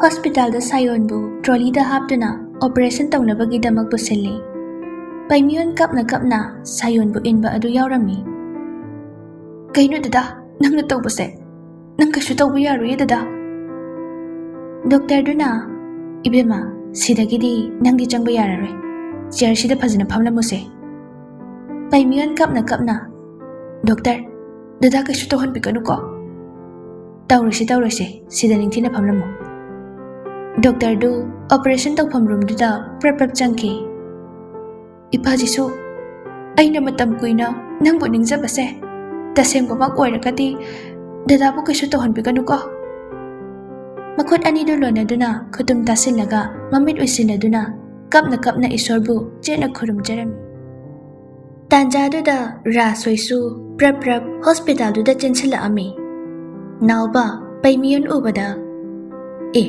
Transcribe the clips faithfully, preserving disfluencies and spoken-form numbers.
ꯍꯣꯁꯄꯤꯇꯥꯜꯗ ꯁꯥꯌꯣꯟꯕꯨ ꯇ꯭ꯔꯣꯂꯤꯗ ꯍꯥꯞꯇꯨꯅ ꯑꯣꯄꯔꯦꯁꯟ ꯇꯧꯅꯕꯒꯤꯗꯃꯛ ꯄꯨꯁꯤꯜꯂꯤ꯫ ꯄꯩꯃꯤꯌꯣꯟ ꯀꯞꯅ ꯀꯞꯅ ꯁꯥꯌꯣꯟꯕꯨ ꯏꯟꯕ ꯑꯗꯨ ꯌꯥꯎꯔꯝꯃꯤ꯫ "ꯀꯩꯅꯣ ꯗꯗꯥ, ꯅꯪꯅ ꯇꯧꯕꯁꯦ? ꯅꯪ ꯀꯩꯁꯨ ꯇꯧꯕ ꯌꯥꯔꯣꯏꯌꯦ ꯗꯗꯥ꯫" ꯗꯣꯛꯇꯔꯗꯨꯅ, "ꯏꯕꯦꯝꯃ, ꯁꯤꯗꯒꯤꯗꯤ ꯅꯪꯗꯤ ꯆꯪꯕ ꯌꯥꯔꯔꯣꯏ꯫ ꯆꯤꯌꯔꯁꯤꯗ ꯐꯖꯅ ꯐꯝꯂꯝꯃꯨꯁꯦ꯫" ꯄꯩꯃꯤꯌꯣꯟ ꯀꯞꯅ ꯀꯞꯅ, "ꯗꯣꯛꯇꯔ, ꯗꯗꯥ ꯀꯩꯁꯨ ꯇꯧꯍꯟꯕꯤꯒꯅꯨꯀꯣ꯫" "ꯇꯧꯔꯣꯏꯁꯦ, ꯇꯧꯔꯣꯏꯁꯦ, ꯁꯤꯗ ꯅꯤꯡꯊꯤꯅ ꯐꯝꯂꯝꯃꯨ꯫" ꯗꯣꯛꯇꯔꯗꯨ ꯑꯣꯄꯔꯦꯁꯟ ꯇꯧꯐꯝ ꯔꯨꯝꯗꯨꯗ ꯄ꯭ꯔꯞ ꯄ꯭ꯔꯞ ꯆꯪꯈꯤ꯫ "ꯏꯄꯥ ꯖꯤꯁꯨ, ꯑꯩꯅ ꯃꯇꯝ ꯀꯨꯏꯅ ꯅꯪꯕꯨ ꯅꯤꯡꯖꯕꯁꯦ ꯇꯁꯦꯡꯕꯃꯛ ꯑꯣꯏꯔꯒꯗꯤ ꯗꯗꯥꯕꯨ ꯀꯩꯁꯨ ꯇꯧꯍꯟꯕꯤꯒꯅꯨꯀꯣ꯫" ꯃꯈꯨꯠ ꯑꯅꯤꯗꯨ ꯂꯣꯟꯅꯗꯨꯅ ꯈꯨꯇꯨꯝ ꯇꯥꯁꯤꯜꯂꯒ ꯃꯃꯤꯠ ꯎꯏꯁꯤꯟꯅꯗꯨꯅ ꯀꯞꯅ ꯀꯞꯅ ꯏꯁꯣꯔꯕꯨ ꯆꯦꯠꯅ ꯈꯨꯔꯨꯝꯖꯔꯝꯃꯤ꯫ ꯇꯥꯟꯖꯥꯗꯨꯗ ꯔꯥꯖ ꯍꯣꯏꯁꯨ ꯄ꯭ꯔꯞ ꯄ꯭ꯔꯞ ꯍꯣꯁꯄꯤꯇꯥꯜꯗꯨꯗ ꯆꯦꯟꯁꯤꯜꯂꯛꯑꯝꯃꯤ꯫ ꯅꯥꯎꯕ ꯄꯩꯃꯤꯌꯣꯟ ꯎꯕꯗ, "ꯑꯦ,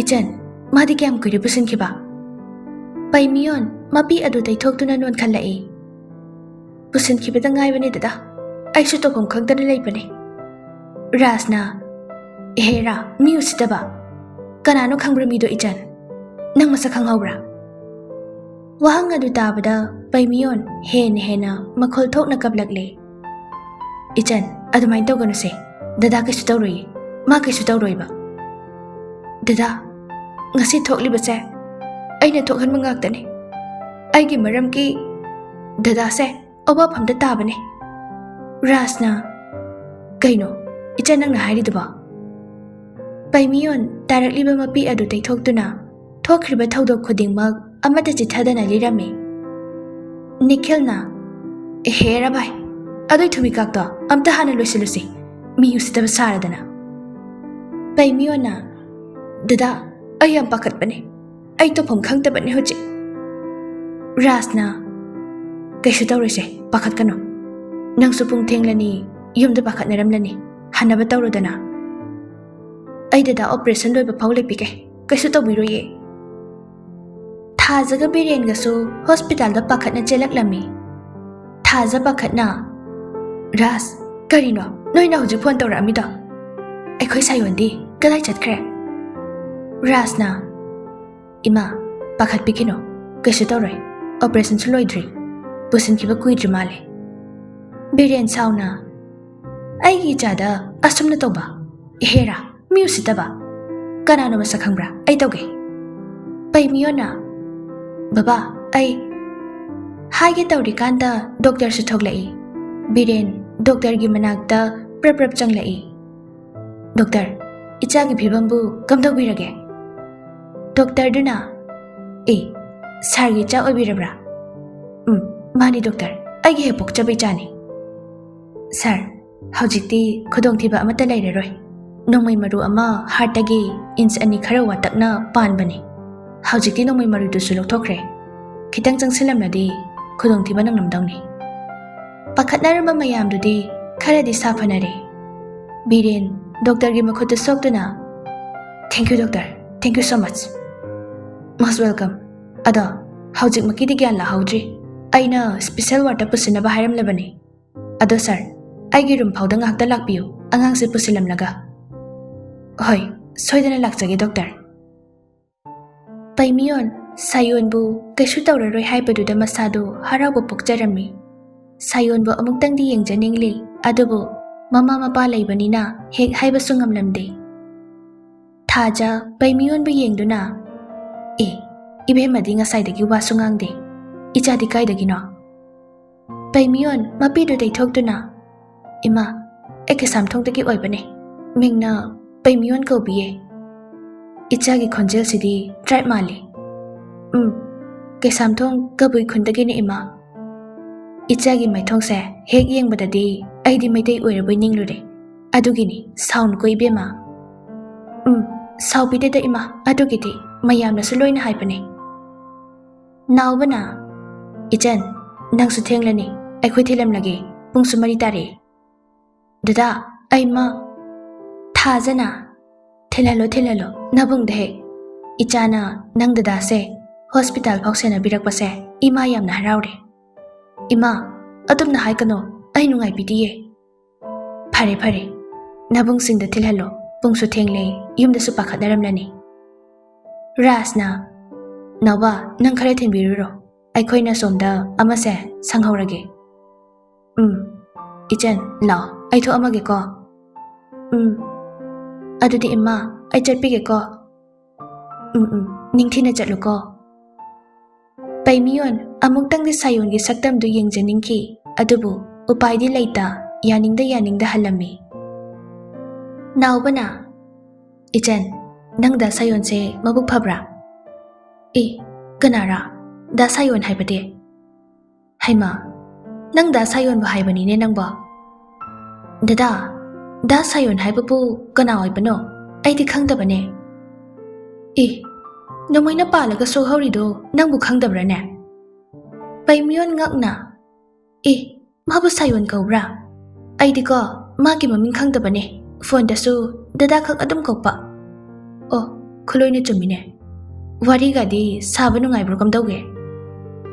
ꯏꯆꯟ, ꯃꯥꯗꯤ ꯀꯌꯥꯝ ꯀꯨꯏꯔꯦ ꯄꯨꯁꯤꯟꯈꯤꯕ?" ꯄꯩꯃꯤꯌꯣꯟ ꯃꯄꯤ ꯑꯗꯨ ꯇꯩꯊꯣꯛꯇꯨꯅ ꯅꯣꯟꯈꯠꯂꯛꯏ꯫ "ꯄꯨꯁꯤꯟꯈꯤꯕꯗ ꯉꯥꯏꯕꯅꯦ ꯗꯗꯥ, ꯑꯩꯁꯨ ꯇꯧꯐꯝ ꯈꯪꯗꯅ ꯂꯩꯕꯅꯦ꯫" ꯔꯥꯖꯅ, "ꯑꯦꯍꯦꯔꯥ, ꯃꯤ ꯎꯁꯤꯠꯇꯕ! ꯀꯅꯥꯅꯣ ꯈꯪꯕ꯭ꯔꯥ ꯃꯤꯗꯣ ꯏꯆꯟ? ꯅꯪ ꯃꯁꯛ ꯈꯪꯍꯧꯕ꯭ꯔꯥ?" ꯋꯥꯍꯪ ꯑꯗꯨ ꯇꯥꯕꯗ ꯄꯩꯃꯤꯌꯣꯟ ꯍꯦꯟꯅ ꯍꯦꯟꯅ ꯃꯈꯣꯜ ꯊꯣꯛꯅ ꯀꯞꯂꯛꯂꯦ꯫ "ꯏꯆꯟ, ꯑꯗꯨꯃꯥꯏꯅ ꯇꯧꯒꯅꯨꯁꯦ꯫ ꯗꯗꯥ ꯀꯩꯁꯨ ꯇꯧꯔꯣꯏꯌꯦ꯫ ꯃꯥ ꯀꯩꯁꯨ ꯇꯧꯔꯣꯏꯕ꯫" "ꯗꯗꯥ, ꯉꯁꯤ ꯊꯣꯛꯂꯤꯕꯁꯦ ꯑꯩꯅ ꯊꯣꯛꯍꯟꯕ ꯉꯥꯛꯇꯅꯦ꯫ ꯑꯩꯒꯤ ꯃꯔꯝꯒꯤ ꯗꯗꯥꯁꯦ ꯑꯋꯥꯐꯝꯗ ꯇꯥꯕꯅꯦ꯫" ꯔꯥꯖꯅ, "ꯀꯩꯅꯣ ꯏꯆꯟ ꯅꯪꯅ ꯍꯥꯏꯔꯤꯗꯨꯕꯣ?" ꯄꯩꯃꯤꯌꯣꯟ ꯇꯥꯔꯛꯂꯤꯕ ꯃꯄꯤ ꯑꯗꯨ ꯇꯩꯊꯣꯛꯇꯨꯅ ꯊꯣꯛꯈ꯭ꯔꯤꯕ ꯊꯧꯗꯣꯛ ꯈꯨꯗꯤꯡꯃꯛ ꯑꯃꯠꯇ ꯆꯤꯠꯊꯗꯅ ꯂꯤꯔꯝꯃꯤ꯫ ꯅꯤꯈꯤꯜꯅ, "ꯑꯦꯍꯦꯔꯥ ꯚꯥꯏ, ꯑꯗꯨꯏ ꯊꯨꯝꯃꯤꯀꯥꯛꯇꯣ ꯑꯝꯇ ꯍꯥꯟꯅ ꯂꯣꯏꯁꯤꯜꯂꯨꯁꯤ, ꯃꯤ ꯎꯁꯤꯠꯇꯕ ꯁꯥꯔꯗꯅ꯫" ꯄꯩꯃꯤꯌꯣꯟꯅ, "ꯗꯗꯥ, ꯑꯩ ꯌꯥꯝ ꯄꯥꯈꯠꯄꯅꯦ꯫ ꯑꯩ ꯇꯧꯐꯝ ꯈꯪꯗꯕꯅꯦ ꯍꯧꯖꯤꯛ꯫" ꯔꯥꯖꯅ, "ꯀꯩꯁꯨ ꯇꯧꯔꯣꯏꯁꯦ, ꯄꯥꯈꯠꯀꯅꯨ꯫ ꯅꯪꯁꯨ ꯄꯨꯡ ꯊꯦꯡꯂꯅꯤ, ꯌꯨꯝꯗ ꯄꯥꯈꯠꯅꯔꯝꯂꯅꯤ꯫ ꯍꯟꯅꯕ ꯇꯧꯔꯣꯗꯅ꯫ ꯑꯩ ꯗꯗꯥ ꯑꯣꯄꯔꯦꯁꯟ ꯂꯣꯏꯕ ꯐꯥꯎ ꯂꯩꯕꯤꯒꯦ, ꯀꯩꯁꯨ ꯇꯧꯕꯤꯔꯣꯏꯌꯦ꯫" ꯊꯥꯖꯒ ꯕꯤꯔꯦꯟꯒꯁꯨ ꯍꯣꯁꯄꯤꯇꯥꯜꯗ ꯄꯥꯈꯠꯅ ꯆꯦꯜꯂꯛꯂꯝꯃꯤ꯫ ꯊꯥꯖ ꯄꯥꯈꯠꯅ, "ꯔꯥꯖ, ꯀꯔꯤꯅꯣ ꯅꯣꯏꯅ ꯍꯧꯖꯤꯛ ꯐꯣꯟ ꯇꯧꯔꯛꯑꯝꯃꯤꯗꯣ? ꯑꯩꯈꯣꯏ ꯁꯥꯌꯣꯟꯗꯤ ꯀꯗꯥꯏ ꯆꯠꯈ꯭ꯔꯦ? ꯔꯥꯖꯅ, "ꯏꯃꯥ, ꯄꯥꯈꯠꯄꯤꯈꯤꯅꯨ, ꯀꯩꯁꯨ ꯇꯧꯔꯣꯏ, ꯑꯣꯄꯔꯦꯁꯟꯁꯨ ꯂꯣꯏꯗ꯭ꯔꯤ, ꯄꯨꯁꯤꯟꯈꯤꯕ ꯀꯨꯏꯗ꯭ꯔꯤ ꯃꯥꯜꯂꯦ꯫" ꯕꯤꯔꯦꯟ ꯁꯥꯎꯅ, "ꯑꯩꯒꯤ ꯏꯆꯥꯗ ꯑꯁꯨꯝꯅ ꯇꯧꯕ? ꯍꯦꯔꯥ, ꯃꯤ ꯎꯁꯤꯠꯇꯕ! ꯀꯅꯥꯅꯣ ꯃꯁꯛ ꯈꯪꯕ꯭ꯔꯥ? ꯑꯩ ꯇꯧꯒꯦ꯫" ꯄꯩꯃꯤꯌꯣꯟꯅ, "ꯕꯕꯥ, ꯑꯩ," ꯍꯥꯏꯒꯦ ꯇꯧꯔꯤꯀꯥꯟꯗ ꯗꯣꯛꯇꯔꯁꯨ ꯊꯣꯛꯂꯛꯏ꯫ ꯕꯤꯔꯦꯟ ꯗꯣꯛꯇꯔꯒꯤ ꯃꯅꯥꯛꯇ ꯄ꯭ꯔꯞ ꯄ꯭ꯔꯞ ꯆꯪꯂꯛꯏ꯫ "ꯗꯣꯛꯇꯔ, ꯏꯆꯥꯒꯤ ꯐꯤꯕꯝꯕꯨ ꯀꯝꯗꯧꯕꯤꯔꯒꯦ?" ꯗꯣꯛꯇꯔꯗꯨꯅ, "ꯑꯦ, ꯁꯥꯔꯒꯤ ꯏꯆꯥ ꯑꯣꯏꯕꯤꯔꯕ꯭ꯔꯥ?" "ꯎꯝ, ꯃꯥꯅꯤ ꯗꯣꯛꯇꯔ, ꯑꯩꯒꯤ ꯍꯦꯛ ꯄꯣꯛꯆꯕ ꯏꯆꯥꯅꯤ꯫" "ꯁꯥꯔ, ꯍꯧꯖꯤꯛꯇꯤ ꯈꯨꯗꯣꯡꯊꯤꯕ ꯑꯃꯠꯇ ꯂꯩꯔꯔꯣꯏ꯫ ꯅꯣꯡꯃꯩ ꯃꯔꯨ ꯑꯃ ꯍꯥꯔꯠꯇꯒꯤ ꯏꯟꯆ ꯑꯅꯤ ꯈꯔ ꯋꯥꯇꯛꯅ ꯄꯥꯟꯕꯅꯤ꯫ ꯍꯧꯖꯤꯛꯇꯤ ꯅꯣꯡꯃꯩ ꯃꯔꯨꯗꯨꯁꯨ ꯂꯧꯊꯣꯛꯈ꯭ꯔꯦ꯫ ꯈꯤꯇꯪ ꯆꯪꯁꯤꯜꯂꯝꯂꯗꯤ ꯈꯨꯗꯣꯡꯊꯤꯕ ꯅꯪꯂꯝꯗꯧꯅꯤ꯫" ꯄꯥꯈꯠꯅꯔꯝꯕ ꯃꯌꯥꯝꯗꯨꯗꯤ ꯈꯔꯗꯤ ꯁꯥꯐꯅꯔꯦ꯫ ꯕꯤꯔꯦꯟ ꯗꯣꯛꯇꯔꯒꯤ ꯃꯈꯨꯠꯇ ꯁꯣꯛꯇꯨꯅ, "Thank you doctor, thank you so much." "Most welcome꯫ ꯑꯗꯣ ꯍꯧꯖꯤꯛꯃꯛꯀꯤꯗꯤ ꯒ꯭ꯌꯥꯟ ꯂꯥꯍꯧꯗ꯭ꯔꯤ꯫ ꯑꯩꯅ ꯁ꯭ꯄꯦꯁꯦꯜ ꯋꯥꯔꯗꯇ ꯄꯨꯁꯤꯟꯅꯕ ꯍꯥꯏꯔꯝꯂꯕꯅꯤ꯫ ꯑꯗꯣ ꯁꯥꯔ, ꯑꯩꯒꯤ ꯔꯨꯝ ꯐꯥꯎꯗ ꯉꯥꯏꯍꯥꯛꯇ ꯂꯥꯛꯄꯤꯌꯨ, ꯑꯉꯥꯡꯁꯦ ꯄꯨꯁꯤꯜꯂꯝꯂꯒ꯫" "ꯍꯣꯏ, ꯁꯣꯏꯗꯅ ꯂꯥꯛꯆꯒꯦ ꯗꯣꯛꯇꯔ꯫" ꯄꯩꯃꯤꯌꯣꯟ ꯁꯥꯌꯣꯟꯕꯨ ꯀꯩꯁꯨ ꯇꯧꯔꯔꯣꯏ ꯍꯥꯏꯕꯗꯨꯗ ꯃꯁꯥꯗꯨ ꯍꯔꯥꯎꯕ ꯄꯣꯛꯆꯔꯝꯃꯤ꯫ ꯁꯥꯌꯣꯟꯕꯨ ꯑꯃꯨꯛꯇꯪꯗꯤ ꯌꯦꯡꯖꯅꯤꯡꯂꯤ, ꯑꯗꯨꯕꯨ ꯃꯃꯥ ꯃꯄꯥ ꯂꯩꯕꯅꯤꯅ ꯍꯦꯛ ꯍꯥꯏꯕꯁꯨ ꯉꯝꯂꯝꯗꯦ꯫ ꯊꯥꯖ ꯄꯩꯃꯤꯌꯣꯟꯕꯨ ꯌꯦꯡꯗꯨꯅ, "ꯑꯦ, ꯏꯕꯦꯝꯃꯗꯤ ꯉꯁꯥꯏꯗꯒꯤ ꯋꯥꯁꯨ ꯉꯥꯡꯗꯦ꯫ ꯏꯆꯥꯗꯤ ꯀꯥꯏꯗꯒꯤꯅꯣ?" ꯄꯩꯃꯤꯌꯣꯟ ꯃꯄꯤꯗꯨ ꯇꯩꯊꯣꯛꯇꯨꯅ, "ꯏꯃꯥ, ꯑꯩ ꯀꯩꯁꯥꯝꯊꯣꯡꯗꯒꯤ ꯑꯣꯏꯕꯅꯦ꯫ ꯃꯤꯡꯅ ꯄꯩꯃꯤꯌꯣꯟ ꯀꯧꯕꯤꯌꯦ꯫ ꯏꯆꯥꯒꯤ ꯈꯣꯟꯖꯦꯜꯁꯤꯗꯤ ꯇ꯭ꯔꯥꯏꯕ ꯃꯥꯜꯂꯤ꯫" "ꯎꯝ, ꯀꯩꯁꯥꯝꯊꯣꯡ ꯀꯕꯨꯏ ꯈꯨꯟꯗꯒꯤꯅꯦ ꯏꯃꯥ꯫ ꯏꯆꯥꯒꯤ ꯃꯥꯏꯊꯣꯡꯁꯦ ꯍꯦꯛ ꯌꯦꯡꯕꯗꯗꯤ ꯑꯩꯗꯤ ꯃꯩꯇꯩ ꯑꯣꯏꯔꯕꯣꯏ ꯅꯤꯡꯂꯨꯔꯦ꯫ ꯑꯗꯨꯒꯤꯅꯤ, ꯁꯥꯎꯅꯨꯀꯣ ꯏꯕꯦꯝꯃ꯫" "ꯎꯝ, ꯁꯥꯎꯕꯤꯗꯦꯗ ꯏꯃꯥ, ꯑꯗꯨꯒꯤꯗꯤ ꯃꯌꯥꯝꯅꯁꯨ ꯂꯣꯏꯅ ꯍꯥꯏꯕꯅꯦ꯫" ꯅꯥꯎꯕꯅ, "ꯏꯆꯟ, ꯅꯪꯁꯨ ꯊꯦꯡꯂꯅꯤ, ꯑꯩꯈꯣꯏ ꯊꯤꯜꯂꯝꯂꯒꯦ, ꯄꯨꯡꯁꯨ ꯃꯔꯤ ꯇꯥꯔꯦ꯫" "ꯗꯗꯥ, ꯑꯩ ꯃ-," ꯊꯥꯖꯅ, "ꯊꯤꯜꯍꯜꯂꯣ, ꯊꯤꯜꯍꯜꯂꯣ, ꯅꯕꯨꯡꯗ ꯍꯦꯛ꯫ ꯏꯆꯥꯅ ꯅꯪ ꯗꯗꯥꯁꯦ ꯍꯣꯁꯄꯤꯇꯥꯜ ꯐꯥꯎ ꯁꯦꯟꯅꯕꯤꯔꯛꯄꯁꯦ ꯏꯃꯥ ꯌꯥꯝꯅ ꯍꯔꯥꯎꯔꯦ꯫" "ꯏꯃꯥ, ꯑꯗꯨꯝꯅ ꯍꯥꯏꯒꯅꯣ, ꯑꯩ ꯅꯨꯡꯉꯥꯏꯕꯤꯗꯤꯌꯦ꯫" "ꯐꯔꯦ, ꯐꯔꯦ, ꯅꯕꯨꯡꯁꯤꯡꯗ ꯊꯤꯜꯍꯜꯂꯣ, ꯄꯨꯡꯁꯨ ꯊꯦꯡꯂꯦ, ꯌꯨꯝꯗꯁꯨ ꯄꯥꯈꯠꯅꯔꯝꯂꯅꯤ꯫ ꯔꯥꯖꯅ, "ꯅꯥꯎꯕ, ꯅꯪ ꯈꯔ ꯊꯤꯟꯕꯤꯔꯨꯔꯣ, ꯑꯩꯈꯣꯏꯅ ꯁꯣꯝꯗ ꯑꯃꯁꯦ ꯁꯪꯍꯧꯔꯒꯦ꯫" "ꯎꯝ, ꯏꯆꯟ, ꯂꯥꯛꯑꯣ, ꯑꯩ ꯊꯣꯛꯑꯝꯃꯒꯦꯀꯣ꯫" "ꯎꯝ, ꯑꯗꯨꯗꯤ ꯏꯃꯥ, ꯑꯩ ꯆꯠꯄꯤꯒꯦꯀꯣ꯫" "ꯎꯝ, ꯎꯝ, ꯅꯤꯡꯊꯤꯅ ꯆꯠꯂꯨꯀꯣ꯫" ꯄꯩꯃꯤꯌꯣꯟ ꯑꯃꯨꯛꯇꯪꯗꯤ ꯁꯥꯌꯣꯟꯒꯤ ꯁꯛꯇꯝꯗꯨ ꯌꯦꯡꯖꯅꯤꯡꯈꯤ, ꯑꯗꯨꯕꯨ ꯎꯄꯥꯏꯗꯤ ꯂꯩꯇ, ꯌꯥꯅꯤꯡꯗ ꯌꯥꯅꯤꯡꯗ ꯍꯜꯂꯝꯃꯤ꯫ ꯅꯥꯎꯕꯅ, "ꯏꯆꯟ, ꯅꯪ ꯗꯥ ꯁꯥꯌꯣꯟꯁꯦ ꯃꯕꯨꯛ ꯐꯕ꯭ꯔꯥ?" "ꯑꯦ, ꯀꯅꯥꯔꯥ? ꯗꯥ ꯁꯥꯌꯣꯟ ꯍꯥꯏꯕꯗꯤ?" "ꯍꯩꯃꯥ, ꯅꯪ ꯗꯥ ꯁꯥꯌꯣꯟꯕꯨ ꯍꯥꯏꯕꯅꯤꯅꯦ ꯅꯪꯕꯣ꯫" "ꯗꯗꯥ, ꯗꯥ ꯁꯥꯌꯣꯟ ꯍꯥꯏꯕꯕꯨ ꯀꯅꯥ ꯑꯣꯏꯕꯅꯣ? ꯑꯩꯗꯤ ꯈꯪꯗꯕꯅꯦ꯫" "ꯑꯦ, ꯅꯣꯡꯃꯩꯅ ꯄꯥꯜꯂꯒ ꯁꯣꯛꯍꯧꯔꯤꯗꯣ ꯅꯪꯕꯨ ꯈꯪꯗꯕ꯭ꯔꯥꯅꯦ?" ꯄꯩꯃꯤꯌꯣꯟ ꯉꯛꯅ, "ꯑꯦ, ꯃꯥꯕꯨ ꯁꯥꯌꯣꯟ ꯀꯧꯕ꯭ꯔꯥ? ꯑꯩꯗꯤꯀꯣ, ꯃꯥꯒꯤ ꯃꯃꯤꯡ ꯈꯪꯗꯕꯅꯦ꯫ ꯐꯣꯟꯗꯁꯨ ꯗꯗꯥ ꯈꯛ ꯑꯗꯨꯝ ꯀꯧꯕ꯫" "ꯑꯣ, ꯈꯨꯂꯣꯏꯅ ꯆꯨꯝꯃꯤꯅꯦ꯫ ꯋꯥꯔꯤꯒꯗꯤ ꯁꯥꯕ ꯅꯨꯡꯉꯥꯏꯕ꯭ꯔꯣ, ꯀꯝꯗꯧꯒꯦ?"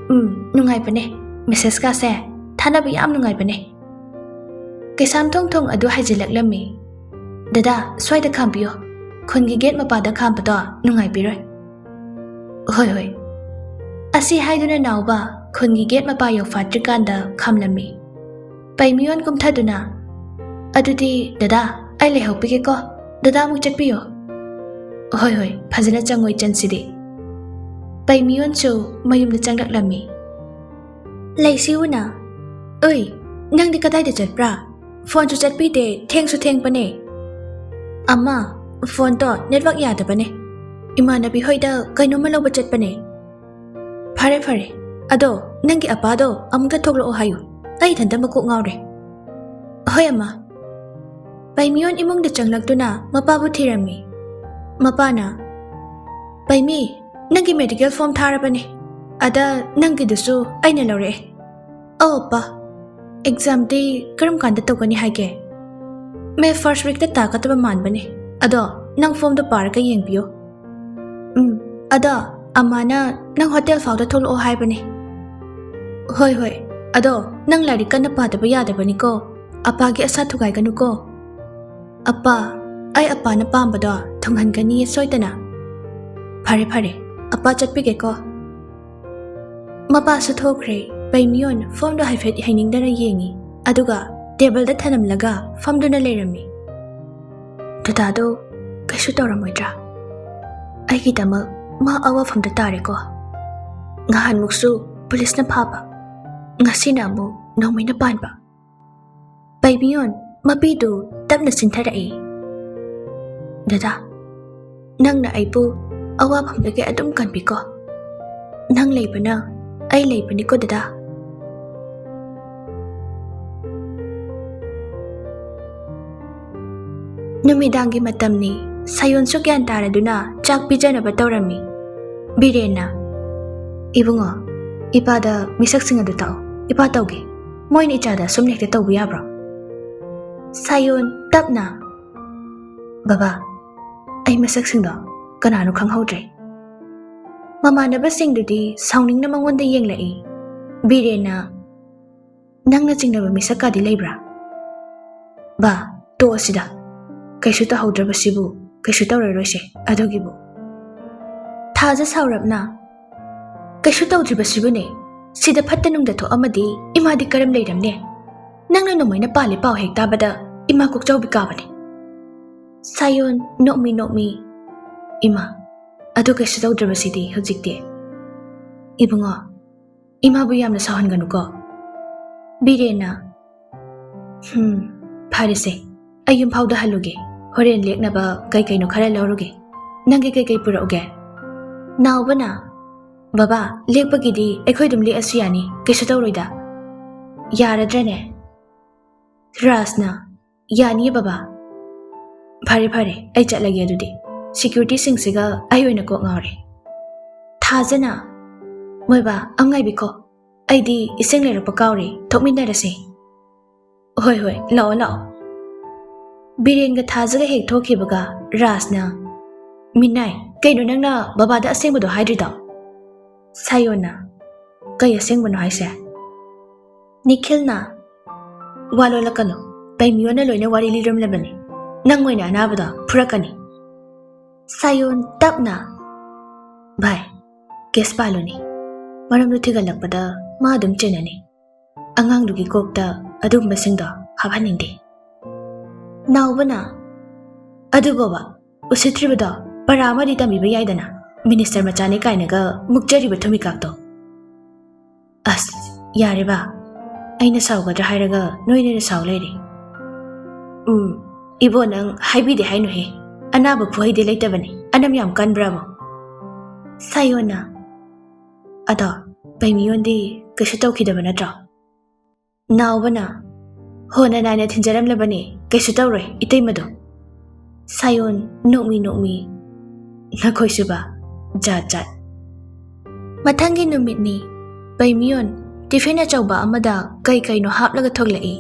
"ꯎꯝ, ꯅꯨꯡꯉꯥꯏꯕꯅꯦ꯫ ꯃꯦꯁꯦꯖꯀꯥꯁꯦ ꯊꯥꯅꯕ ꯌꯥꯝ ꯅꯨꯡꯉꯥꯏꯕꯅꯦ꯫" ꯀꯩꯁꯥꯝꯊꯣꯡ ꯊꯣꯡ ꯑꯗꯨ ꯍꯥꯏꯖꯤꯜꯂꯛꯂꯝꯃꯤ꯫ "ꯗꯗꯥ, ꯁ꯭ꯋꯥꯏꯗ ꯈꯥꯝꯕꯤꯌꯣ꯫ ꯈꯨꯟꯒꯤ ꯒꯦꯠ ꯃꯄꯥꯗ ꯈꯥꯝꯕꯗꯣ ꯅꯨꯡꯉꯥꯏꯕꯤꯔꯣꯏ꯫" "ꯍꯣꯏ, ꯍꯣꯏ꯫" ꯑꯁꯤ ꯍꯥꯏꯗꯨꯅ ꯅꯥꯎꯕ ꯈꯨꯟꯒꯤ ꯒꯦꯠ ꯃꯄꯥ ꯌꯧꯐꯥꯠꯇ꯭ꯔꯤꯀꯥꯟꯗ ꯈꯥꯝꯂꯝꯃꯤ꯫ ꯄꯩꯃꯤꯌꯣꯟ ꯀꯨꯝꯊꯗꯨꯅ, "ꯑꯗꯨꯗꯤ ꯗꯗꯥ, ꯑꯩ ꯂꯩꯍꯧꯕꯤꯒꯦꯀꯣ꯫ ꯗꯗꯥ ꯑꯃꯨꯛ ꯆꯠꯄꯤꯌꯣ꯫" "ꯍꯣꯏ, ꯍꯣꯏ, ꯐꯖꯅ ꯆꯪꯉꯣ ꯏꯆꯟꯁꯤꯗꯤ꯫" ꯄꯩꯃꯤꯌꯣꯟꯁꯨ ꯃꯌꯨꯝꯗ ꯆꯪꯂꯛꯂꯝꯃꯤ꯫ ꯂꯩꯁꯤꯎꯅ, "ꯑꯣꯏ, ꯅꯪꯗꯤ ꯀꯗꯥꯏꯗ ꯆꯠꯄ꯭ꯔꯥ? ꯐꯣꯟꯁꯨ ꯆꯠꯄꯤꯗꯦ, ꯊꯦꯡꯁꯨ ꯊꯦꯡꯄꯅꯦ꯫" "ꯑꯃ, ꯐꯣꯟꯗꯣ ꯅꯦꯠꯋꯥꯛ ꯌꯥꯗꯕꯅꯦ꯫ ꯏꯃꯥꯟꯅꯕꯤ ꯍꯣꯏꯗ ꯀꯩꯅꯣꯝꯃ ꯂꯧꯕ ꯆꯠꯄꯅꯦ꯫" "ꯐꯔꯦ, ꯐꯔꯦ꯫ ꯑꯗꯣ ꯅꯪꯒꯤ ꯑꯄꯥꯗꯣ ꯑꯃꯨꯛꯇ ꯊꯣꯛꯂꯛꯑꯣ ꯍꯥꯏꯌꯨ꯫ ꯑꯩ ꯏꯊꯟꯇ ꯃꯀꯣꯛ ꯉꯥꯎꯔꯦ꯫" "ꯍꯣꯏ, ꯑꯃ꯫" ꯄꯩꯃꯤꯌꯣꯟ ꯏꯃꯨꯡꯗ ꯆꯪꯂꯛꯇꯨꯅ ꯃꯄꯥꯕꯨ ꯊꯤꯔꯝꯃꯤ꯫ ꯃꯄꯥꯅ, "ꯄꯩꯃꯤ, ꯅꯪꯒꯤ ꯃꯦꯗꯤꯀꯦꯜ ꯐꯣꯔꯝ ꯊꯥꯔꯕꯅꯦ꯫ ꯑꯗ ꯅꯪꯒꯤꯗꯨꯁꯨ ꯑꯩꯅ ꯂꯧꯔꯛꯑꯦ꯫" "ꯑꯧ, ꯑꯄꯥ꯫ ꯑꯦꯛꯖꯥꯝꯗꯤ ꯀꯔꯝ ꯀꯥꯟꯗ ꯇꯧꯒꯅꯤ ꯍꯥꯏꯒꯦ?" "ꯃꯦ ꯐꯥꯔꯁ ꯋꯤꯛꯇ ꯇꯥꯒꯗꯕ ꯃꯥꯟꯕꯅꯦ꯫ ꯑꯗꯣ ꯅꯪ ꯐꯣꯔꯝꯗꯣ ꯄꯥꯔꯒ ꯌꯦꯡꯕꯤꯌꯣ꯫" "ꯎꯝ, ꯑꯗꯣ ꯑꯃꯥꯅ ꯅꯪ ꯍꯣꯇꯦꯜ ꯐꯥꯎꯗ ꯊꯣꯛꯂꯛꯑꯣ ꯍꯥꯏꯕꯅꯦ꯫" "ꯍꯣꯏ, ꯍꯣꯏ꯫ ꯑꯗꯣ ꯅꯪ ꯂꯥꯏꯔꯤꯛ ꯀꯟꯅ ꯄꯥꯗꯕ ꯌꯥꯗꯕꯅꯤꯀꯣ꯫ ꯑꯄꯥꯒꯤ ꯑꯁꯥ ꯊꯨꯒꯥꯏꯒꯅꯨꯀꯣ꯫" "ꯑꯄꯥ, ꯑꯩ ꯑꯄꯥꯅ ꯄꯥꯝꯕꯗꯣ ꯊꯨꯡꯍꯟꯒꯅꯤꯌꯦ ꯁꯣꯏꯗꯅ꯫ ꯐꯔꯦ ꯐꯔꯦ, ꯑꯄꯥ ꯆꯠꯄꯤꯒꯦꯀꯣ꯫ ꯃꯄꯥꯁꯨ ꯊꯣꯛꯈ꯭ꯔꯦ꯫ ꯄꯩꯃꯤꯌꯣꯟ ꯐꯣꯝꯗꯣ ꯍꯥꯏꯐꯦꯠ ꯍꯩꯅꯤꯡꯗꯅ ꯌꯦꯡꯉꯤ, ꯑꯗꯨꯒ ꯇꯦꯕꯜꯗ ꯊꯅꯝꯂꯒ ꯐꯝꯗꯨꯅ ꯂꯩꯔꯝꯃꯤ꯫ "ꯗꯗꯥꯗꯣ ꯀꯩꯁꯨ ꯇꯧꯔꯝꯃꯣꯏꯗ꯭ꯔꯥ? ꯑꯩꯒꯤꯗꯃꯛ ꯃꯥ ꯑꯋꯥꯐꯝꯗ ꯇꯥꯔꯦꯀꯣ꯫ ꯉꯍꯥꯟꯃꯨꯛꯁꯨ ꯄꯨꯂꯤꯁꯅ ꯐꯥꯕ, ꯉꯁꯤꯅ ꯑꯃꯨꯛ ꯅꯣꯡꯃꯩꯅ ꯄꯥꯟꯕ꯫" ꯄꯩꯃꯤꯌꯣꯟ ꯃꯄꯤꯗꯨ ꯇꯞꯅ ꯆꯤꯟꯊꯔꯛꯏ꯫ "ꯗꯗꯥ, ꯅꯪꯅ ꯑꯩꯕꯨ ꯑꯋꯥꯐꯝꯗꯒꯤ ꯑꯗꯨꯝ ꯀꯟꯕꯤꯀꯣ꯫ ꯅꯪ ꯂꯩꯕꯅ ꯑꯩ ꯂꯩꯕꯅꯤꯀꯣ ꯗꯗꯥ꯫" ꯅꯨꯃꯤꯗꯥꯡꯒꯤ ꯃꯇꯝꯅꯤ꯫ ꯁꯥꯌꯣꯟꯁꯨ ꯒ꯭ꯌꯥꯟ ꯇꯥꯔꯗꯨꯅ ꯆꯥꯛ ꯄꯤꯖꯅꯕ ꯇꯧꯔꯝꯃꯤ꯫ ꯕꯤꯔꯦꯟꯅ, "ꯏꯕꯨꯡꯉꯣ, ꯏꯄꯥꯗ ꯃꯤꯁꯛꯁꯤꯡ ꯑꯗꯨ ꯇꯥꯛꯑꯣ꯫ ꯏꯄꯥ ꯇꯧꯒꯦ꯫ ꯃꯣꯏꯅ ꯏꯆꯥꯗ ꯑꯁꯨꯝꯅ ꯍꯦꯛꯇ ꯇꯧꯕ ꯌꯥꯕ꯭ꯔꯣ?" ꯁꯥꯌꯣꯟ ꯇꯞꯅ, "ꯕꯕꯥ, ꯑꯩ ꯃꯁꯛꯁꯤꯡꯗꯣ ꯀꯅꯥꯅꯣ ꯈꯪꯍꯧꯗ꯭ꯔꯦ꯫" ꯃꯃꯥꯟꯅꯕꯁꯤꯡꯗꯨꯗꯤ ꯁꯥꯎꯅꯤꯡꯅ ꯃꯉꯣꯟꯗ ꯌꯦꯡꯂꯛꯏ꯫ ꯕꯤꯔꯦꯟꯅ, "ꯅꯪꯅ ꯆꯤꯡꯅꯕ ꯃꯤꯁꯛꯀꯗꯤ ꯂꯩꯕ꯭ꯔꯥ?" "ꯕꯥ, ꯇꯣꯛꯑꯁꯤꯗ꯫ ꯀꯩꯁꯨ ꯇꯧꯍꯧꯗ꯭ꯔꯕꯁꯤꯕꯨ ꯀꯩꯁꯨ ꯇꯧꯔꯔꯣꯏꯁꯦ ꯑꯗꯨꯒꯤꯕꯨ꯫" ꯊꯥꯖ ꯁꯥꯎꯔꯞꯅ, "ꯀꯩꯁꯨ ꯇꯧꯗ꯭ꯔꯤꯕꯁꯤꯕꯨꯅꯦ, ꯁꯤꯗ ꯐꯠꯇ ꯅꯨꯡꯗ ꯊꯣꯛꯑꯝꯃꯗꯤ ꯏꯃꯥꯗꯤ ꯀꯔꯝ ꯂꯩꯔꯝꯅꯦ? ꯅꯪꯅ ꯅꯣꯡꯃꯩꯅ ꯄꯥꯜꯂꯤ ꯄꯥꯎ ꯍꯦꯛ ꯇꯥꯕꯗ ꯏꯃꯥ ꯀꯣꯛꯆꯥꯎꯕꯤ ꯀꯥꯕꯅꯦ꯫" ꯁꯥꯌꯣꯟ ꯅꯣꯛꯃꯤ ꯅꯣꯛꯃꯤ, "ꯏꯃꯥ, ꯑꯗꯨ ꯀꯩꯁꯨ ꯇꯧꯗ꯭ꯔꯕꯁꯤꯗꯤ ꯍꯧꯖꯤꯛꯇꯤ꯫" "ꯏꯕꯨꯡꯉꯣ, ꯏꯃꯥꯕꯨ ꯌꯥꯝꯅ ꯁꯥꯎꯍꯟꯒꯅꯨꯀꯣ꯫" ꯕꯤꯔꯦꯟꯅ, "ꯍꯝ, ꯐꯔꯦꯁꯦ, ꯑꯩ ꯌꯨꯝꯐꯥꯎꯗ ꯍꯜꯂꯨꯒꯦ꯫ ꯍꯣꯔꯦꯟ ꯂꯦꯛꯅꯕ ꯀꯩ ꯀꯩꯅꯣ ꯈꯔ ꯂꯧꯔꯨꯒꯦ꯫ ꯅꯪꯒꯤ ꯀꯩ ꯀꯩ ꯄꯨꯔꯛꯎꯒꯦ?" ꯅꯥꯎꯕꯅ, "ꯕꯕꯥ, ꯂꯦꯛꯄꯒꯤꯗꯤ ꯑꯩꯈꯣꯏ ꯑꯗꯨꯝ ꯂꯦꯛꯑꯁꯨ ꯌꯥꯅꯤ, ꯀꯩꯁꯨ ꯇꯧꯔꯣꯏꯗ꯫" "ꯌꯥꯔꯗ꯭ꯔꯅꯦ?" ꯔꯥꯖꯅ, "ꯌꯥꯅꯤꯌꯦ ꯕꯕꯥ꯫" "ꯐꯔꯦ ꯐꯔꯦ, ꯑꯩ ꯆꯠꯂꯒꯦ ꯑꯗꯨꯗꯤ꯫ ꯁꯦꯀ꯭ꯌꯨꯔꯤꯇꯤꯁꯤꯡꯁꯤꯒ ꯑꯩ ꯑꯣꯏꯅ ꯀꯣꯛ ꯉꯥꯎꯔꯦ꯫" ꯊꯥꯖꯅ, "ꯃꯣꯏꯕꯥ, ꯑꯝ ꯉꯥꯏꯕꯤꯈꯣ, ꯑꯩꯗꯤ ꯏꯁꯤꯡ ꯂꯩꯔꯛꯄ ꯀꯥꯎꯔꯦ, ꯊꯣꯛꯃꯤꯟꯅꯔꯁꯦ꯫" "ꯍꯣꯏ ꯍꯣꯏ, ꯂꯥꯛꯑꯣ ꯂꯥꯛꯑꯣ꯫" ꯕꯤꯔꯦꯟꯒ ꯊꯥꯖꯒ ꯍꯦꯛ ꯊꯣꯛꯈꯤꯕꯒ ꯔꯥꯖꯅ, "ꯃꯤꯅꯥꯏ, ꯀꯩꯅꯣ ꯅꯪꯅ ꯕꯕꯥꯗ ꯑꯁꯦꯡꯕꯗꯣ ꯍꯥꯏꯗ꯭ꯔꯤꯗꯣ?" ꯁꯥꯌꯣꯟꯅ, "ꯀꯩ ꯑꯁꯦꯡꯕꯅꯣ ꯍꯥꯏꯁꯦ?" ꯅꯤꯈꯤꯜꯅ, "ꯋꯥ ꯂꯣꯜꯂꯛꯀꯅꯨ, ꯄꯩꯃꯤꯌꯣꯟꯅ ꯂꯣꯏꯅ ꯋꯥꯔꯤ ꯂꯤꯔꯝꯂꯕꯅꯤ꯫ ꯅꯪ ꯑꯣꯏꯅ ꯑꯅꯥꯕꯗꯣ ꯐꯨꯔꯛꯀꯅꯤ꯫ ꯁꯥꯌꯣꯟ ꯇꯞꯅ, "ꯚꯥꯏ, ꯀꯦꯁ ꯄꯥꯜꯂꯨꯅꯤ꯫ ꯃꯔꯝꯗꯨ ꯊꯤꯒꯠꯂꯛꯄꯗ ꯃꯥ ꯑꯗꯨꯝ ꯆꯦꯟꯅꯅꯤ꯫ ꯑꯉꯥꯡꯗꯨꯒꯤ ꯀꯣꯛꯇ ꯑꯗꯨꯒꯨꯝꯕꯁꯤꯡꯗꯣ ꯍꯥꯞꯍꯟꯅꯤꯡꯗꯦ"꯫ ꯅꯥꯎꯕꯅ, "ꯑꯗꯨꯕꯣꯕ, ꯎꯁꯤꯠꯇ꯭ꯔꯤꯕꯗꯣ ꯄꯔꯥ ꯑꯃꯗꯤ ꯇꯝꯕꯤꯕ ꯌꯥꯏꯗꯅ, ꯃꯤꯅꯤꯁꯇꯔ ꯃꯆꯥꯅꯤ ꯀꯥꯏꯅꯒ ꯃꯨꯛꯆꯔꯤꯕ ꯊꯨꯃꯤꯀꯥꯛꯇꯣ"꯫ "ꯑꯁ, ꯌꯥꯔꯦꯕ, ꯑꯩꯅ ꯁꯥꯎꯒꯗ꯭ꯔꯥ ꯍꯥꯏꯔꯒ ꯅꯣꯏꯅ ꯑꯣꯏꯅ ꯁꯥꯎ ꯂꯩꯔꯦ"꯫ "ꯎꯝ, ꯏꯕꯣ, ꯅꯪ ꯍꯥꯏꯕꯤꯗꯦ ꯍꯥꯏꯅꯨꯍꯦ, ꯑꯅꯥꯕ ꯐꯨꯍꯩꯗꯤ ꯂꯩꯇꯕꯅꯤ, ꯑꯅꯝ ꯌꯥꯝ ꯀꯟꯕ꯭ꯔꯥꯕꯣ"꯫ ꯁꯥꯌꯣꯟꯅ, "ꯑꯗꯣ ꯄꯩꯃꯤꯌꯣꯟꯗꯤ ꯀꯩꯁꯨ ꯇꯧꯈꯤꯗꯕ ꯅꯠꯇ꯭ꯔꯣ"꯫ ꯅꯥꯎꯕꯅ, "ꯍꯣ, ꯅꯅꯥꯏꯅ ꯊꯤꯟꯖꯔꯝꯂꯕꯅꯦ, ꯀꯩꯁꯨ ꯇꯧꯔꯣꯏ ꯏꯇꯩꯃꯗꯣ"꯫ ꯁꯥꯌꯣꯟ ꯅꯣꯛꯃꯤ ꯅꯣꯛꯃꯤ, "ꯅꯈꯣꯏꯁꯨꯕ, ꯖꯥꯠ ꯖꯥꯠ"꯫ ꯃꯊꯪꯒꯤ ꯅꯨꯃꯤꯠꯅꯤ꯫ ꯄꯩꯃꯤꯌꯣꯟ ꯇꯤꯐꯤꯟ ꯑꯆꯧꯕ ꯑꯃꯗ ꯀꯩ ꯀꯩꯅꯣ ꯍꯥꯞꯂꯒ ꯊꯣꯛꯂꯛꯏ꯫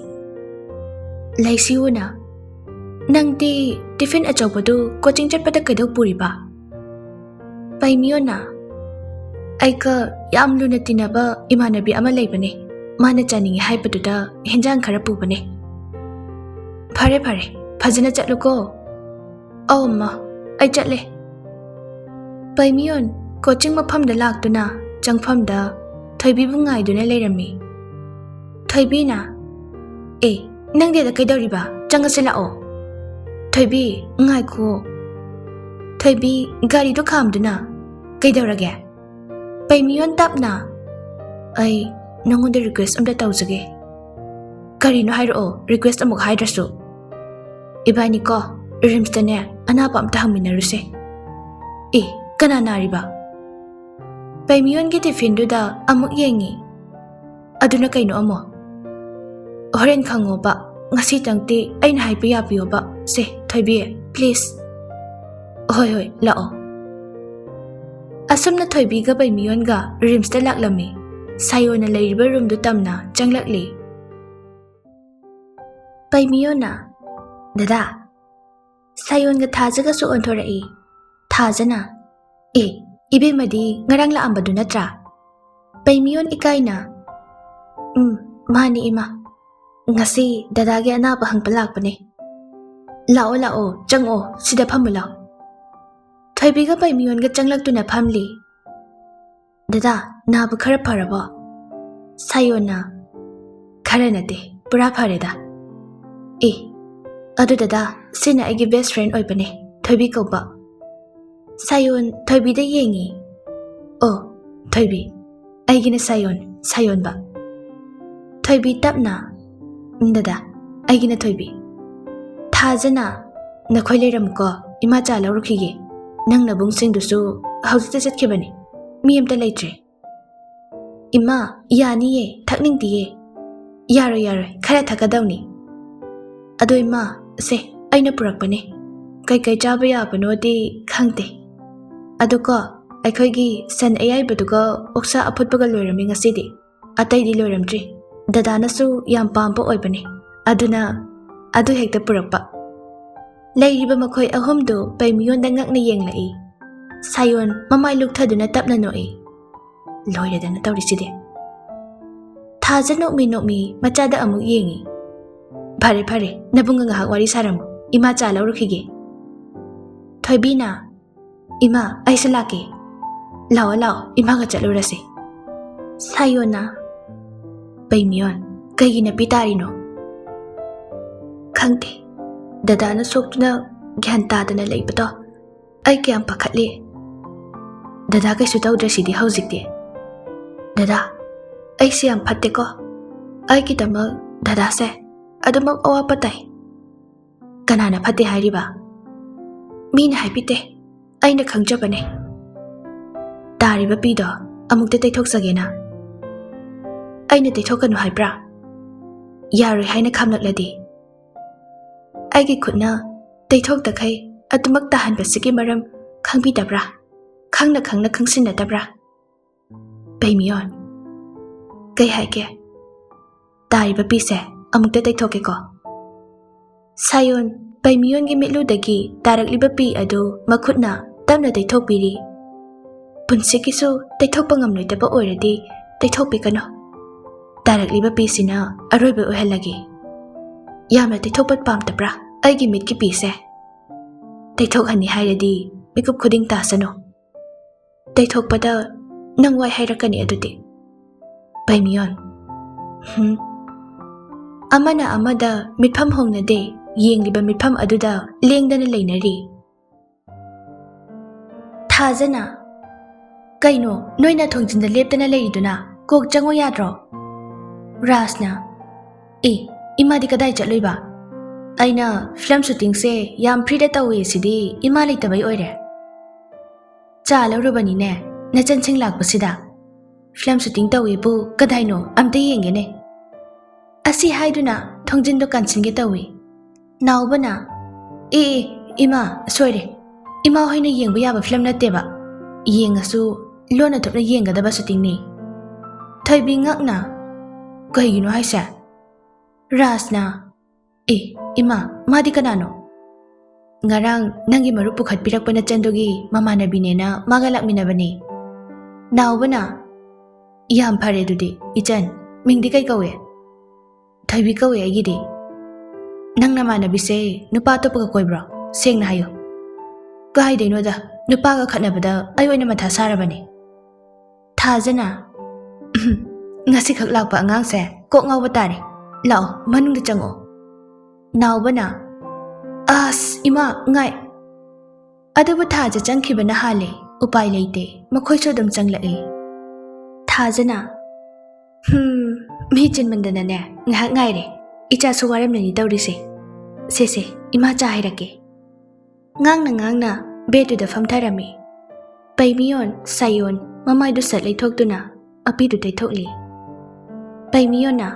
ꯂꯩꯁꯤꯎꯅ, "ꯅꯪꯗꯤ ꯇꯤꯐꯤꯟ ꯑꯆꯧꯕꯗꯨ ꯀꯣꯆꯤꯡ ꯆꯠꯄꯗ ꯀꯩꯗꯧ ꯄꯨꯔꯤꯕ?" ꯄꯩꯃꯤꯌꯣꯟꯅ, "ꯑꯩꯒ ꯌꯥꯝ ꯂꯨꯅ ꯇꯤꯟꯅꯕ ꯏꯃꯥꯟꯅꯕꯤ ꯑꯃ ꯂꯩꯕꯅꯦ, ꯃꯥꯅ ꯆꯥꯅꯤꯡꯉꯤ ꯍꯥꯏꯕꯗꯨꯗ ꯍꯦꯟꯖꯥꯡ ꯈꯔ ꯄꯨꯕꯅꯦ"꯫ "ꯐꯔꯦ ꯐꯔꯦ, ꯐꯖꯅ ꯆꯠꯂꯨꯀꯣ"꯫ "ꯑꯧ ꯑꯝꯃ, ꯑꯩ ꯆꯠꯂꯦ"꯫ ꯄꯩꯃꯤꯌꯣꯟ ꯀꯣꯆꯤꯡ ꯃꯐꯝꯗ ꯂꯥꯛꯇꯨꯅ ꯆꯪꯐꯝꯗ ꯊꯣꯏꯕꯤꯕꯨ ꯉꯥꯏꯗꯨꯅ ꯂꯩꯔꯝꯃꯤ꯫ ꯊꯣꯏꯕꯤꯅ, "ꯑꯦ, ꯅꯪꯗꯤ ꯑꯗ ꯀꯩꯗꯧꯔꯤꯕ? ꯆꯪꯉꯁꯤ ꯂꯥꯛꯑꯣ"꯫ ꯊꯣꯏꯕꯤ, ꯉꯥꯏꯈꯣ꯫ ꯊꯣꯏꯕꯤ ꯒꯥꯔꯤꯗꯨ ꯈꯥꯝꯗꯨꯅ, "ꯀꯩꯗꯧꯔꯒꯦ?" ꯄꯩꯃꯤꯌꯣꯟ ꯇꯞꯅ, "ꯑꯩ ꯅꯉꯣꯟꯗ ꯔꯤꯀ꯭ꯋꯦꯁ ꯑꯝꯇ ꯇꯧꯖꯒꯦ"꯫ "ꯀꯔꯤꯅꯣ ꯍꯥꯏꯔꯛꯑꯣ, ꯔꯤꯀ꯭ꯋꯦꯁ ꯑꯃꯨꯛ ꯍꯥꯏꯗ꯭ꯔꯁꯨ"꯫ "ꯏꯕꯥꯅꯤꯀꯣ ꯔꯤꯝꯁꯇꯅꯦ ꯑꯅꯥꯕ ꯑꯝꯇ ꯍꯪꯃꯤꯟꯅꯔꯨꯁꯦ"꯫ "ꯑꯦ, ꯀꯅꯥ ꯅꯥꯔꯤꯕ?" ꯄꯩꯃꯤꯌꯣꯟꯒꯤ ꯇꯤꯐꯤꯟꯗꯨꯗ ꯑꯃꯨꯛ ꯌꯦꯡꯉꯤ꯫ "ꯑꯗꯨꯅ ꯀꯩꯅꯣ ꯑꯃꯣ?" "ꯍꯣꯔꯦꯟ ꯈꯪꯉꯣꯕ, ꯉꯁꯤꯇꯪꯗꯤ ꯑꯩꯅ ꯍꯥꯏꯕ ꯌꯥꯕꯤꯌꯣꯕ꯫ ꯁꯦ, ꯊꯣꯏꯕꯤ, ꯄ꯭ꯂꯤꯖ"꯫ "ꯍꯣꯏ, ꯍꯣꯏ, ꯂꯥꯛꯑꯣ"꯫ ꯑꯁꯨꯝꯅ ꯊꯣꯏꯕꯤꯒ ꯄꯩꯃꯤꯌꯣꯟꯒ ꯔꯤꯝꯁꯇ ꯂꯥꯛꯂꯝꯃꯤ꯫ ꯁꯥꯌꯣꯟꯅ ꯂꯩꯔꯤꯕ ꯔꯨꯝꯗꯨ ꯇꯝꯅ ꯆꯪꯂꯛꯂꯤ꯫ ꯄꯩꯃꯤꯌꯣꯟꯅ, "ꯗꯗꯥ"꯫ ꯁꯥꯌꯣꯟꯒ ꯊꯥꯖꯒꯁꯨ ꯑꯣꯟꯊꯣꯔꯛꯏ꯫ ꯊꯥꯖꯅ, "ꯑꯦ, ꯏꯕꯦꯝꯃꯗꯤ ꯉꯔꯥꯡ ꯂꯥꯛꯑꯝꯕꯗꯨ ꯅꯠꯇ꯭ꯔꯥ?" ꯄꯩꯃꯤꯌꯣꯟ ꯏꯀꯥꯏꯅ, "ꯎꯝ, ꯃꯥꯅꯤ ꯏꯃꯥ꯫ ꯉꯁꯤ ꯗꯗꯥꯒꯤ ꯑꯅꯥꯕ ꯍꯪꯕ ꯂꯥꯛꯄꯅꯦ"꯫ "ꯂꯥꯛꯑꯣ, ꯂꯥꯛꯑꯣ, ꯆꯪꯉꯛꯑꯣ, ꯁꯤꯗ ꯐꯝꯃꯨ ꯂꯥꯛꯑꯣ"꯫ ꯊꯣꯏꯕꯤꯒ ꯄꯩꯃꯤꯌꯣꯟꯒ ꯆꯪꯂꯛꯇꯨꯅ ꯐꯝꯂꯤ꯫ "ꯗꯗꯥ, ꯅꯥꯕ ꯈꯔ ꯐꯔꯕꯣ?" ꯁꯥꯌꯣꯟꯅ, "ꯈꯔ ꯅꯠꯇꯦ, ꯄꯨꯔꯥ ꯐꯔꯦꯗ꯫ ꯑꯦ, ꯑꯗꯨ ꯗꯗꯥ, ꯁꯤꯅ ꯑꯩꯒꯤ best friend ꯑꯣꯏꯕꯅꯦ, ꯊꯣꯏꯕꯤ ꯀꯧꯕ"꯫ ꯁꯥꯌꯣꯟ ꯊꯣꯏꯕꯤꯗ ꯌꯦꯡꯉꯤ꯫ "ꯑꯣ, ꯊꯣꯏꯕꯤ, ꯑꯩꯒꯤꯅ ꯁꯥꯌꯣꯟ, ꯁꯥꯌꯣꯟꯕ"꯫ ꯊꯣꯏꯕꯤ ꯇꯞꯅ, "ꯎꯝ, ꯗꯗꯥ, ꯑꯩꯒꯤꯅ ꯊꯣꯏꯕꯤ꯫ ꯊꯥꯖꯅ, ꯅꯈꯣꯏ ꯂꯩꯔꯝꯃꯨꯀꯣ, ꯏꯃꯥ ꯆꯥ ꯂꯧꯔꯨꯈꯤꯒꯦ꯫ ꯅꯪ ꯅꯕꯨꯡꯁꯤꯡꯗꯨꯁꯨ ꯍꯧꯖꯤꯛꯇ ꯆꯠꯈꯤꯕꯅꯤ, ꯃꯤ ꯑꯝꯇ ꯂꯩꯇ꯭ꯔꯦ"꯫ "ꯏꯃꯥ, ꯌꯥꯅꯤꯌꯦ, ꯊꯛꯅꯤꯡꯗꯤꯌꯦ"꯫ "ꯌꯥꯔꯣꯏ, ꯌꯥꯔꯣꯏ, ꯈꯔ ꯊꯛꯀꯗꯧꯅꯤ"꯫ "ꯑꯗꯣ ꯏꯃꯥ, ꯁꯦ, ꯑꯩꯅ ꯄꯨꯔꯛꯄꯅꯦ꯫ ꯀꯩꯀꯩ ꯆꯥꯕ ꯌꯥꯕꯅꯣꯗꯤ ꯈꯪꯗꯦ꯫ ꯑꯗꯨꯀꯣ, ꯑꯩꯈꯣꯏꯒꯤ ꯁꯟ ꯑꯌꯥꯏꯕꯗꯨꯒ ꯑꯣꯛꯁꯥ ꯑꯐꯨꯠꯄꯒ ꯂꯣꯏꯔꯝꯃꯤ ꯉꯁꯤꯗꯤ꯫ ꯑꯇꯩꯗꯤ ꯂꯣꯏꯔꯝꯗ꯭ꯔꯤ꯫ ꯗꯗꯥꯅꯁꯨ ꯌꯥꯝ ꯄꯥꯝꯕ ꯑꯣꯏꯕꯅꯦ꯫ ꯑꯗꯨꯅ ꯑꯗꯨ ꯍꯦꯛꯇ ꯄꯨꯔꯛꯄ"꯫ ꯂꯩꯔꯤꯕ ꯃꯈꯣꯏ ꯑꯍꯨꯝꯗꯨ ꯄꯩꯃꯤꯌꯣꯟꯗ ꯉꯛꯅ ꯌꯦꯡꯂꯛꯏ꯫ ꯁꯥꯌꯣꯟ ꯃꯃꯥꯏ ꯂꯨꯛꯊꯗꯨꯅ ꯇꯞꯅ ꯅꯣꯛꯏ꯫ "ꯂꯣꯏꯔꯦꯗꯅ ꯇꯧꯔꯤꯁꯤꯗꯤ"꯫ ꯊꯥꯖ ꯅꯣꯛꯃꯤ ꯅꯣꯛꯃꯤ ꯃꯆꯥꯗ ꯑꯃꯨꯛ ꯌꯦꯡꯉꯤ꯫ "ꯐꯔꯦ, ꯐꯔꯦ, ꯅꯕꯨꯡꯒ ꯉꯥꯏꯍꯥꯛ ꯋꯥꯔꯤ ꯁꯥꯔꯝꯃꯨ, ꯏꯃꯥ ꯆꯥ ꯂꯧꯔꯨꯈꯤꯒꯦ"꯫ ꯊꯣꯏꯕꯤꯅ, "ꯏꯃꯥ, ꯑꯩꯁꯨ ꯂꯥꯛꯀꯦ"꯫ "ꯂꯥꯛꯑꯣ, ꯂꯥꯛꯑꯣ, ꯏꯃꯥꯒ ꯆꯠꯂꯨꯔꯁꯤ"꯫ ꯁꯥꯌꯣꯟꯅ, "ꯄꯩꯃꯤꯌꯣꯟ, ꯀꯩꯒꯤ ꯅꯄꯤ ꯇꯥꯔꯤꯅꯣ?" "ꯈꯪꯗꯦ, ꯗꯗꯥꯅ ꯁꯣꯛꯇꯨꯅ ꯒ꯭ꯌꯥꯟ ꯇꯥꯗꯅ ꯂꯩꯕꯗꯣ ꯑꯩ ꯀꯌꯥꯝ ꯄꯥꯈꯠꯂꯤ꯫ ꯗꯗꯥ ꯀꯩꯁꯨ ꯇꯧꯗ꯭ꯔꯁꯤꯗꯤ ꯍꯧꯖꯤꯛꯇꯤ꯫ ꯗꯗꯥ, ꯑꯩꯁꯦ ꯌꯥꯝ ꯐꯠꯇꯦꯀꯣ꯫ ꯑꯩꯒꯤꯗꯃꯛ ꯗꯗꯥꯁꯦ ꯑꯗꯨꯃꯛ ꯑꯋꯥꯕ ꯇꯥꯏ"꯫ "ꯀꯅꯥꯅ ꯐꯠꯇꯦ ꯍꯥꯏꯔꯤꯕ?" "ꯃꯤꯅ ꯍꯥꯏꯕꯤꯗꯦ, ꯑꯩꯅ ꯈꯪꯖꯕꯅꯦ꯫ ꯇꯥꯔꯤꯕ ꯄꯤꯗꯣ ꯑꯃꯨꯛꯇ ꯇꯩꯊꯣꯛꯆꯒꯦꯅ"꯫ "ꯑꯩꯅ ꯇꯩꯊꯣꯛꯀꯅꯨ ꯍꯥꯏꯕ꯭ꯔꯥ? ꯌꯥꯔꯣꯏ ꯍꯥꯏꯅ ꯈꯥꯝꯂꯛꯂꯗꯤ?" "ꯑꯩꯒꯤ ꯈꯨꯠꯅ ꯇꯩꯊꯣꯛꯇꯈꯩ ꯑꯗꯨꯃꯛ ꯇꯥꯍꯟꯕꯁꯤꯒꯤ ꯃꯔꯝ ꯈꯪꯕꯤꯗꯕ꯭ꯔꯥ? ꯈꯪꯅ ꯈꯪꯅ ꯈꯪꯁꯤꯟꯅꯗꯕ꯭ꯔꯥ?" "ꯄꯩꯃꯤꯌꯣꯟ, ꯀꯩ ꯍꯥꯏꯒꯦ? ꯇꯥꯔꯤꯕ ꯄꯤꯁꯦ ꯑꯃꯨꯛꯇ ꯇꯩꯊꯣꯛꯀꯦꯀꯣ"꯫ ꯁꯥꯌꯣꯟ ꯄꯩꯃꯤꯌꯣꯟꯒꯤ ꯃꯤꯠꯂꯨꯗꯒꯤ ꯇꯥꯔꯛꯂꯤꯕ ꯄꯤ ꯑꯗꯨ ꯃꯈꯨꯠꯅ ꯇꯞꯅ ꯇꯩꯊꯣꯛꯄꯤꯔꯤ꯫ "ꯄꯨꯟꯁꯤꯒꯤꯁꯨ ꯇꯩꯊꯣꯛꯄ ꯉꯝꯂꯣꯏꯗꯕ ꯑꯣꯏꯔꯗꯤ ꯇꯩꯊꯣꯛꯄꯤꯒꯅꯨ꯫ ꯇꯥꯔꯛꯂꯤꯕ ꯄꯤꯁꯤꯅ ꯑꯔꯣꯏꯕ ꯑꯣꯏꯍꯜꯂꯒꯦ꯫ ꯌꯥꯝꯅ ꯇꯩꯊꯣꯛꯄ ꯄꯥꯝꯗꯕ꯭ꯔꯥ?" ꯑꯩꯒꯤ ꯃꯤꯠꯀꯤ ꯄꯤꯁꯦ ꯇꯩꯊꯣꯛꯍꯟꯅꯤ ꯍꯥꯏꯔꯗꯤ ꯃꯤꯀꯨꯞ ꯈꯨꯗꯤꯡ ꯇꯥꯁꯅꯨ꯫ ꯇꯩꯊꯣꯛꯄꯗ ꯅꯪ ꯋꯥꯏ ꯍꯥꯏꯔꯛꯀꯅꯤ ꯑꯗꯨꯗꯤ꯫ ꯄꯩꯃꯤꯌꯣꯟ꯫ ꯍꯨꯝ꯫ ꯑꯃꯅ ꯑꯃꯗ ꯃꯤꯠꯐꯝ ꯍꯣꯡꯅꯗꯦ, ꯌꯦꯡꯂꯤꯕ ꯃꯤꯠꯐꯝ ꯑꯗꯨꯗ ꯂꯦꯡꯗꯅ ꯂꯩꯅꯔꯤ꯫ ꯊꯥꯖꯅ, "ꯀꯩꯅꯣ, ꯅꯣꯏꯅ ꯊꯣꯡꯖꯤꯟꯗ ꯂꯦꯞꯇꯅ ꯂꯩꯔꯤꯗꯨꯅ? ꯀꯣꯛ ꯆꯪꯉꯨ ꯌꯥꯗ꯭ꯔꯣ?" ꯔꯥꯖꯅ, "ꯑꯦ, ꯏꯃꯥꯗꯤ ꯀꯗꯥꯏ ꯆꯠꯂꯨꯏꯕ? ꯑꯩꯅ ꯐꯤꯂꯝ ꯁꯨꯇꯤꯡꯁꯦ ꯌꯥꯝ ꯐ꯭ꯔꯤꯗ ꯇꯧꯋꯦ ꯁꯤꯗꯤ ꯏꯃꯥ ꯂꯩꯇꯕꯩ ꯑꯣꯏꯔꯦ꯫ ꯆꯥ ꯂꯧꯔꯨꯕꯅꯤꯅꯦ, ꯅꯆꯟꯁꯤꯡ ꯂꯥꯛꯄꯁꯤꯗ꯫ Film shooting ꯇꯧꯋꯦꯕꯨ ꯀꯗꯥꯏꯅꯣ? ꯑꯝꯇ ꯌꯦꯡꯒꯦꯅꯦ꯫" ꯑꯁꯤ ꯍꯥꯏꯗꯨꯅ ꯊꯣꯡꯖꯤꯟꯗꯣ ꯀꯟꯁꯤꯟꯒꯦ ꯇꯧꯏ꯫ ꯅꯥꯎꯕꯅ, "ꯑꯦ, ꯑꯦ, ꯏꯃꯥ, ꯁꯣꯏꯔꯦ꯫ ꯏꯃꯥ ꯍꯣꯏꯅ ꯌꯦꯡꯕ ꯌꯥꯕ ꯐꯤꯂꯝ ꯅꯠꯇꯦꯕ꯫ ꯌꯦꯡꯉꯁꯨ ꯂꯣꯟꯅ ꯊꯨꯞꯅ ꯌꯦꯡꯒꯗꯕ ꯁꯨꯇꯤꯡꯅꯤ꯫" ꯊꯣꯏꯕꯤ ꯉꯛꯅ, "ꯀꯩꯒꯤꯅꯣ ꯍꯥꯏꯁꯦ?" ꯔꯥꯖꯅ, "ꯑꯦ, ꯏꯃꯥ, ꯃꯥꯗꯤ ꯀꯅꯥꯅꯣ?" "ꯉꯔꯥꯡ ꯅꯪꯒꯤ ꯃꯔꯨꯞ ꯄꯨꯈꯠꯄꯤꯔꯛꯄ ꯅꯆꯟꯗꯨꯒꯤ ꯃꯃꯥꯟꯅꯕꯤꯅꯦꯅ ꯃꯥꯒ ꯂꯥꯛꯃꯤꯟꯅꯕꯅꯦ꯫" ꯅꯥꯎꯕꯅ, "ꯌꯥꯝ ꯐꯔꯦ ꯑꯗꯨꯗꯤ, ꯏꯆꯟ, ꯃꯤꯡꯗꯤ ꯀꯩ ꯀꯧꯏ?" "ꯊꯣꯏꯕꯤ ꯀꯧꯏ ꯑꯩꯒꯤꯗꯤ꯫" "ꯅꯪ ꯅꯃꯥꯟꯅꯕꯤꯁꯦ ꯅꯨꯄꯥ ꯑꯇꯣꯞꯄꯒ ꯀꯣꯏꯕ꯭ꯔꯣ? ꯁꯦꯡꯅ ꯍꯥꯏꯌꯨ꯫" "ꯀꯥꯏꯗꯩꯅꯣꯗ, ꯅꯨꯄꯥꯒ ꯈꯠꯅꯕꯗ ꯑꯩ ꯑꯣꯏꯅ ꯃꯊꯥ ꯁꯥꯔꯕꯅꯦ꯫" ꯊꯥꯖꯅ, "ꯎꯝ, ꯉꯁꯤꯈꯛ ꯂꯥꯛꯄ ꯑꯉꯥꯡꯁꯦ ꯀꯣꯛ ꯉꯥꯎꯕ ꯇꯥꯔꯦ꯫ ꯂꯥꯛꯑꯣ, ꯃꯅꯨꯡꯗ ꯆꯪꯉꯛꯑꯣ꯫" ꯅꯥꯎꯕꯅ, "ꯑꯁ, ꯏꯃꯥ, ꯉꯥꯏ꯫" ꯑꯗꯨꯕꯨ ꯊꯥꯖ ꯆꯪꯈꯤꯕꯅ ꯍꯥꯜꯂꯦ꯫ ꯎꯄꯥꯏ ꯂꯩꯇꯦ, ꯃꯈꯣꯏꯁꯨ ꯑꯗꯨꯝ ꯆꯪꯂꯛꯏ꯫ ꯊꯥꯖꯅ, "ꯍꯨꯝ, ꯃꯤ ꯆꯤꯟꯃꯟꯗꯅꯅꯦ, ꯉꯥꯏꯍꯥꯛ ꯉꯥꯏꯔꯦ꯫ ꯏꯆꯥꯁꯨ ꯋꯥꯔꯝꯂꯅꯤ ꯇꯧꯔꯤꯁꯦ꯫ ꯁꯦ, ꯁꯦ, ꯏꯃꯥ ꯆꯥ ꯍꯩꯔꯛꯀꯦ꯫" ꯉꯥꯡꯅ ꯉꯥꯡꯅ ꯕꯦꯗꯇꯨꯗ ꯐꯝꯊꯔꯝꯃꯤ꯫ ꯄꯩꯃꯤꯌꯣꯟ, ꯁꯥꯌꯣꯟ, ꯃꯃꯥꯏꯗꯨ ꯁꯠ ꯂꯩꯊꯣꯛꯇꯨꯅ ꯑꯄꯤꯗꯨ ꯇꯩꯊꯣꯛꯂꯤ꯫ ꯄꯩꯃꯤꯌꯣꯟꯅ,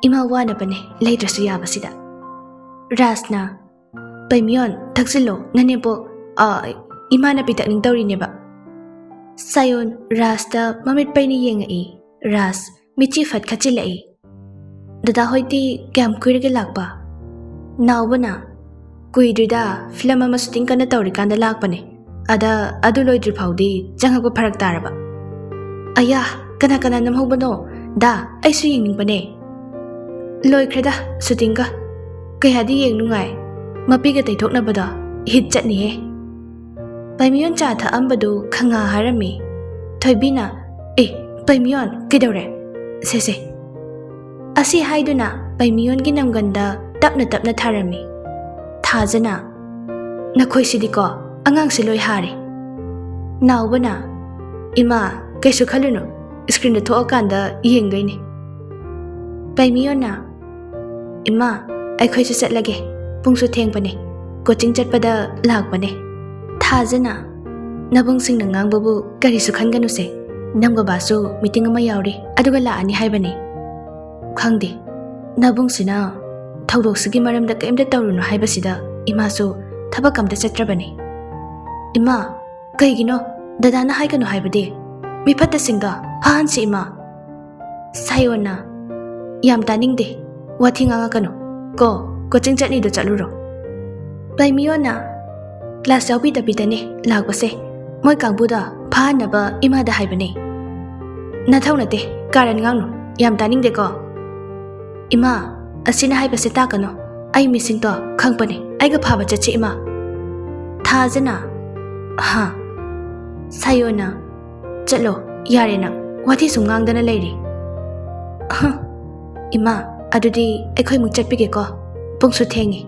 "ꯏꯃꯥ ꯋꯥꯅꯕꯅꯦ, ꯂꯩꯇ꯭ꯔꯁꯨ ꯌꯥꯕꯁꯤꯗ꯫" ꯔꯥꯖꯅ, "ꯄꯩꯃꯤꯌꯣꯟ, ꯊꯛꯆꯤꯜꯂꯣ, ꯅꯅꯦꯝꯄꯣꯛ, ꯑ, ꯏꯃꯥꯅ ꯄꯤꯊꯛꯅꯤꯡ ꯇꯧꯔꯤꯅꯦꯕ꯫" ꯁꯥꯌꯣꯟ ꯔꯥꯖꯇ ꯃꯃꯤꯠ ꯄꯩꯅ ꯌꯦꯡꯉꯛꯏ꯫ ꯔꯥꯖ ꯃꯤꯠꯆꯤ ꯐꯠ ꯈꯠꯆꯤꯜꯂꯛꯏ꯫ "ꯗꯗꯥ ꯍꯣꯏꯗꯤ ꯀꯌꯥꯝ ꯀꯨꯏꯔꯒꯦ ꯂꯥꯛꯄ?" ꯅꯥꯎꯕꯅ, "ꯀꯨꯏꯗ꯭ꯔꯤꯗ, ꯐꯤꯂꯝ ꯑꯃ ꯁꯨꯇꯤꯡ ꯀꯟꯅ ꯇꯧꯔꯤꯀꯥꯟꯗ ꯂꯥꯛꯄꯅꯦ꯫ ꯑꯗ ꯑꯗꯨ ꯂꯣꯏꯗ꯭ꯔꯤ ꯐꯥꯎꯗꯤ ꯆꯪꯉꯛꯄ ꯐꯔꯛ ꯇꯥꯔꯕ꯫" "ꯑꯌꯥ, ꯀꯅꯥ ꯀꯅꯥ ꯅꯝꯍꯧꯕꯅꯣ? ꯗꯥ, ꯑꯩꯁꯨ ꯌꯦꯡꯅꯤꯡꯕꯅꯦ꯫" "ꯂꯣꯏꯈ꯭ꯔꯦꯗ ꯁꯨꯇꯤꯡꯒ꯫ ꯀꯌꯥꯗꯤ ꯌꯦꯡ ꯅꯨꯡꯉꯥꯏ꯫ ꯃꯄꯤꯒ ꯇꯩꯊꯣꯛꯅꯕꯗꯣ ꯍꯤꯠ ꯆꯠꯅꯤꯍꯦ꯫ ꯄꯥꯏꯃꯤꯌꯣꯟ ꯆꯥ ꯊꯛꯑꯝꯕꯗꯨ ꯈꯪꯉꯥ ꯍꯥꯏꯔꯝꯃꯤ꯫ ꯊꯣꯏꯕꯤꯅ, "ꯑꯦ, ꯄꯥꯏꯃꯤꯌꯣꯟ, ꯀꯩꯗꯧꯔꯦ? ꯁꯦ, ꯁꯦ꯫" ꯑꯁꯤ ꯍꯥꯏꯗꯨꯅ ꯄꯥꯏꯃꯤꯌꯣꯟꯒꯤ ꯅꯝꯒꯟꯗ ꯇꯞꯅ ꯇꯞꯅ ꯊꯥꯔꯝꯃꯤ꯫ ꯊꯥꯖꯅ, "ꯅꯈꯣꯏꯁꯤꯗꯤꯀꯣ, ꯑꯉꯥꯡꯁꯦ ꯂꯣꯏ ꯍꯥꯔꯦ꯫" ꯅꯥꯎꯕꯅ, "ꯏꯃꯥ, ꯀꯩꯁꯨ ꯈꯜꯂꯨꯅꯨ, ꯁ꯭ꯀ꯭ꯔꯤꯟꯗ ꯊꯣꯛꯑꯀꯥꯟꯗ ꯌꯦꯡꯗꯣꯏꯅꯦ꯫" ꯄꯥꯏꯃꯤꯌꯣꯟꯅ, "ꯏꯃꯥ, ꯑꯩꯈꯣꯏꯁꯨ ꯆꯠꯂꯒꯦ, ꯄꯨꯡꯁꯨ ꯊꯦꯡꯕꯅꯦ, ꯀꯣꯆꯤꯡ ꯆꯠꯄꯗ ꯂꯥꯛꯄꯅꯦ꯫" ꯊꯥꯖꯅ, "ꯅꯕꯨꯡꯁꯤꯡꯅ ꯉꯥꯡꯕꯕꯨ ꯀꯔꯤꯁꯨ ꯈꯟꯒꯅꯨꯁꯦ, ꯅꯪ ꯕꯕꯥꯁꯨ ꯃꯤꯇꯤꯡ ꯑꯃ ꯌꯥꯎꯔꯤ, ꯑꯗꯨꯒ ꯂꯥꯛꯑꯅꯤ ꯍꯥꯏꯕꯅꯤ꯫ ꯈꯪꯗꯦ, ꯅꯕꯨꯡꯁꯤꯅ ꯊꯧꯗꯣꯛꯁꯤꯒꯤ ꯃꯔꯝꯗ ꯀꯔꯤꯝꯇ ꯇꯧꯔꯨꯅꯨ ꯍꯥꯏꯕꯁꯤꯗ ꯏꯃꯥꯁꯨ ꯊꯕꯛ ꯑꯝꯇ ꯆꯠꯇ꯭ꯔꯕꯅꯤ꯫ ꯏꯃꯥ, ꯀꯩꯒꯤꯅꯣ ꯗꯗꯥꯅ ꯍꯥꯏꯒꯅꯨ ꯍꯥꯏꯕꯗꯤ? ꯃꯤꯐꯠꯇꯁꯤꯡꯗꯣ ꯐꯥꯍꯟꯁꯤ ꯏꯃꯥ꯫" ꯁꯥꯌꯣꯟꯅ, "ꯌꯥꯝ ꯇꯥꯅꯤꯡꯗꯦ, ꯋꯥꯊꯤ ꯉꯥꯡꯉꯛꯀꯅꯨ ꯀꯣ, ꯀꯣꯆꯤꯡ ꯆꯠꯅꯤꯗꯣ ꯆꯠꯂꯨꯔꯣ꯫" ꯄꯥꯏꯃꯤꯌꯣꯟꯅ, "ꯀ꯭ꯂꯥꯁ ꯌꯥꯎꯕꯤꯗꯕꯤꯗꯅꯦ ꯂꯥꯛꯄꯁꯦ, ꯃꯣꯏ ꯀꯥꯡꯕꯨꯗꯣ ꯐꯥꯍꯟꯅꯕ ꯏꯃꯥꯗ ꯍꯥꯏꯕꯅꯦ꯫" "ꯅꯊꯧ ꯅꯠꯇꯦ, ꯀꯥꯔꯟ ꯉꯥꯡꯅꯨ, ꯌꯥꯝ ꯇꯥꯅꯤꯡꯗꯦꯀꯣ꯫" "ꯏꯃꯥ, ꯑꯁꯤꯅ ꯍꯥꯏꯕꯁꯦ ꯇꯥꯛꯀꯅꯨ, ꯑꯩ ꯃꯤꯁꯤꯡꯗꯣ ꯈꯪꯕꯅꯦ, ꯑꯩꯒ ꯐꯥꯕ ꯆꯠꯁꯤ ꯏꯃꯥ꯫" ꯊꯥꯖꯅ, "ꯍꯥ?" ꯁꯥꯌꯣꯟꯅ, "ꯆꯠꯂꯣ, ꯌꯥꯔꯦ ꯅꯪ, ꯋꯥꯊꯤ ꯁꯨꯝ ꯉꯥꯡꯗꯅ ꯂꯩꯔꯦ꯫" "ꯍ, ꯏꯃꯥ, ꯑꯗꯨꯗꯤ ꯑꯩꯈꯣꯏꯃꯨꯛ ꯆꯠꯄꯤꯒꯦꯀꯣ, ꯄꯨꯡꯁꯨ ꯊꯦꯡꯉꯦ꯫"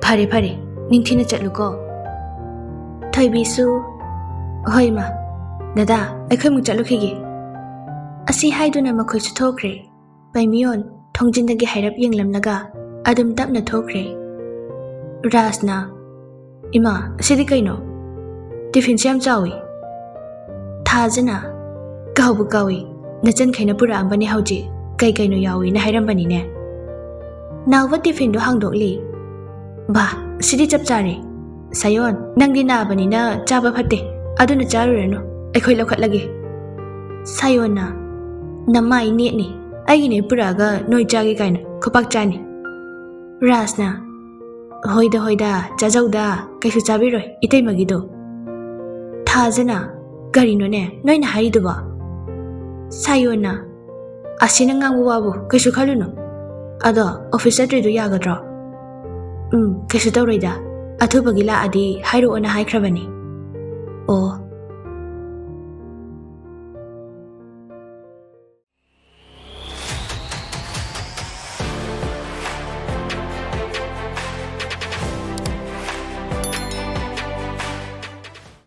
"ꯐꯔꯦ ꯐꯔꯦ, ꯅꯤꯡꯊꯤꯅ ꯆꯠꯂꯨꯀꯣ꯫" ꯊꯣꯏꯕꯤꯁꯨ, "ꯍꯣꯏ ꯏꯃꯥ, ꯗꯗꯥ, ꯑꯩꯈꯣꯏꯃꯨꯛ ꯆꯠꯂꯨꯈꯤꯒꯦ꯫" ꯑꯁꯤ ꯍꯥꯏꯗꯨꯅ ꯃꯈꯣꯏꯁꯨ ꯊꯣꯛꯈ꯭ꯔꯦ꯫ ꯄꯥꯏꯃꯤꯌꯣꯟ ꯊꯣꯡꯖꯤꯟꯗꯒꯤ ꯍꯥꯏꯔꯞ ꯌꯦꯡꯂꯝꯂꯒ ꯑꯗꯨꯝ ꯇꯞꯅ ꯊꯣꯛꯈ꯭ꯔꯦ꯫ ꯔꯥꯖꯅ, "ꯏꯃꯥ, ꯑꯁꯤꯗꯤ ꯀꯩꯅꯣ? ꯇꯤꯐꯤꯟꯁꯦ ꯌꯥꯝ ꯆꯥꯎꯏ꯫" ꯊꯥꯖꯅ, "ꯀꯥꯎꯕꯨ ꯀꯥꯎꯏ, ꯅꯆꯟꯈꯩꯅ ꯄꯨꯔꯛꯑꯝꯕꯅꯦ ꯍꯧꯖꯤꯛ, ꯀꯩ ꯀꯩꯅꯣ ꯌꯥꯎꯏꯅ ꯍꯥꯏꯔꯝꯕꯅꯤꯅꯦ꯫" ꯅꯥꯎꯕ ꯇꯤꯐꯤꯟꯗꯣ ꯍꯥꯡꯗꯣꯛꯂꯤ꯫ "ꯕꯥ, ꯁꯤꯗꯤ ꯆꯞ ꯆꯥꯔꯦ꯫ ꯁꯥꯌꯣꯟ, ꯅꯪꯗꯤ ꯅꯥꯕꯅꯤꯅ ꯆꯥꯕ ꯐꯠꯇꯦ, ꯑꯗꯨꯅ ꯆꯥꯔꯨꯔꯅꯨ, ꯑꯩꯈꯣꯏ ꯂꯧꯈꯠꯂꯒꯦ꯫" ꯁꯥꯌꯣꯟꯅ, "ꯅꯃꯥꯏ ꯅꯦꯠꯅꯤ, ꯑꯩꯒꯤꯅꯦ ꯄꯨꯔꯛꯑꯒ ꯅꯣꯏ ꯆꯥꯒꯦ ꯀꯥꯏꯅ ꯈꯨꯄꯥꯛ ꯆꯥꯅꯤ꯫" ꯔꯥꯖꯅ, "ꯍꯣꯏꯗ ꯍꯣꯏꯗ, ꯆꯥꯖꯧꯗ, ꯀꯩꯁꯨ ꯆꯥꯕꯤꯔꯣꯏ ꯏꯇꯩꯃꯒꯤꯗꯣ꯫" ꯊꯥꯖꯅ, "ꯀꯔꯤꯅꯣꯅꯦ ꯅꯣꯏꯅ ꯍꯥꯏꯔꯤꯗꯨꯕꯣ?" ꯁꯥꯌꯣꯟꯅ, "ꯑꯁꯤꯅ ꯉꯥꯡꯕ ꯋꯥꯕꯨ ꯀꯩꯁꯨ ꯈꯜꯂꯨꯅꯨ, ꯑꯗꯣ ꯑꯣꯐꯤꯁ ꯆꯠꯇ꯭ꯔꯤꯗꯣ ꯌꯥꯒꯗ꯭ꯔꯣ? ꯎꯝ, ꯀꯩꯁꯨ ꯇꯧꯔꯣꯏꯗ꯫ ꯑꯊꯨꯕꯒꯤ ꯂꯥꯛꯑꯗꯤ ꯍꯥꯏꯔꯛꯑꯣꯅ ꯍꯥꯏꯈ꯭ꯔꯕꯅꯤ꯫ ꯑꯣ,